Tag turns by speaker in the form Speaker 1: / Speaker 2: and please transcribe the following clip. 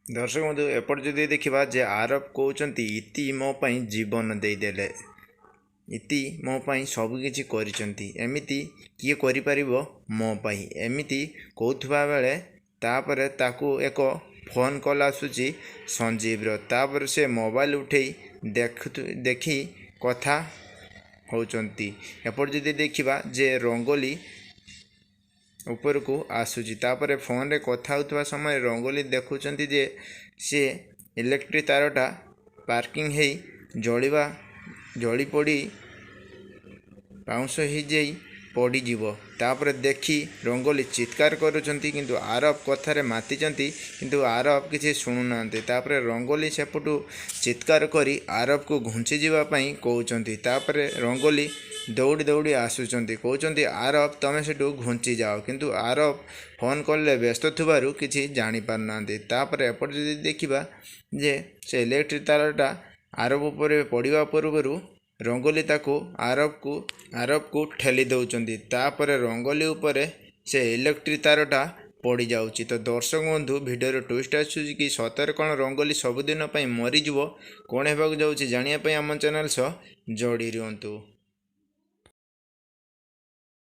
Speaker 1: ଦର୍ଶକ ବନ୍ଧୁ, ଏପଟେ ଯଦି ଦେଖିବା ଯେ ଆରବ କହୁଛନ୍ତି, ଇତି ମୋ ପାଇଁ ଜୀବନ ଦେଇଦେଲେ, ଇତି ମୋ ପାଇଁ ସବୁକିଛି କରିଛନ୍ତି, ଏମିତି କିଏ କରିପାରିବ ମୋ ପାଇଁ? ଏମିତି କହୁଥିବା ବେଳେ ତାପରେ ତାକୁ ଏକ ଫୋନ୍ କଲ୍ ଆସୁଛି ସଞ୍ଜୀବର। ତାପରେ ସେ ମୋବାଇଲ ଉଠେଇ ଦେଖି କଥା ହେଉଛନ୍ତି। ଏପଟେ ଯଦି ଦେଖିବା ଯେ ରଙ୍ଗୋଲି ଉପରକୁ ଆସୁଛି। ତାପରେ ଫୋନରେ କଥା ହେଉଥିବା ସମୟରେ ରଙ୍ଗୋଲି ଦେଖୁଛନ୍ତି ଯେ ସିଏ ଇଲେକ୍ଟ୍ରିକ୍ ତାରଟା ପାର୍କିଂ ହେଇ ଜଳିବା ଜଳି ପଡ଼ି ପାଉଁଶ ହେଇଯାଇ ପଡ଼ିଯିବ। ତାପରେ ଦେଖି ରଙ୍ଗୋଲି ଚିତ୍କାର କରୁଛନ୍ତି, କିନ୍ତୁ ଆରବ କଥାରେ ମାତିଛନ୍ତି, କିନ୍ତୁ ଆରବ କିଛି ଶୁଣୁନାହାନ୍ତି। ତାପରେ ରଙ୍ଗୋଲି ସେପଟୁ ଚିତ୍କାର କରି ଆରବକୁ ଘୁଞ୍ଚିଯିବା ପାଇଁ କହୁଛନ୍ତି। ତାପରେ ରଙ୍ଗୋଲି ଦୌଡ଼ି ଦୌଡ଼ି ଆସୁଛନ୍ତି, କହୁଛନ୍ତି, ଆରବ, ତମେ ସେଠୁ ଘୁଞ୍ଚି ଯାଅ। କିନ୍ତୁ ଆରବ ଫୋନ୍ କଲେ ବ୍ୟସ୍ତ ଥିବାରୁ କିଛି ଜାଣିପାରୁନାହାନ୍ତି। ତାପରେ ଏପଟେ ଯଦି ଦେଖିବା ଯେ ସେ ଇଲେକ୍ଟ୍ରିକ୍ ତାରଟା ଆରବ ଉପରେ ପଡ଼ିବା ପୂର୍ବରୁ ରଙ୍ଗୋଲି ତାକୁ ଆରବକୁ ଠେଲି ଦେଉଛନ୍ତି। ତାପରେ ରଙ୍ଗୋଲି ଉପରେ ସେ ଇଲେକ୍ଟ୍ରିକ୍ ତାରଟା ପଡ଼ିଯାଉଛି। ତ ଦର୍ଶକ ବନ୍ଧୁ, ଭିଡ଼ିଓର ଟୁଇଷ୍ଟ ଆସୁଛି କି ସତରେ କ'ଣ ରଙ୍ଗୋଲି ସବୁଦିନ ପାଇଁ ମରିଯିବ? କ'ଣ ହେବାକୁ ଯାଉଛି ଜାଣିବା ପାଇଁ ଆମ ଚ୍ୟାନେଲ୍ ସହ ଯୋଡ଼ି ରୁହନ୍ତୁ।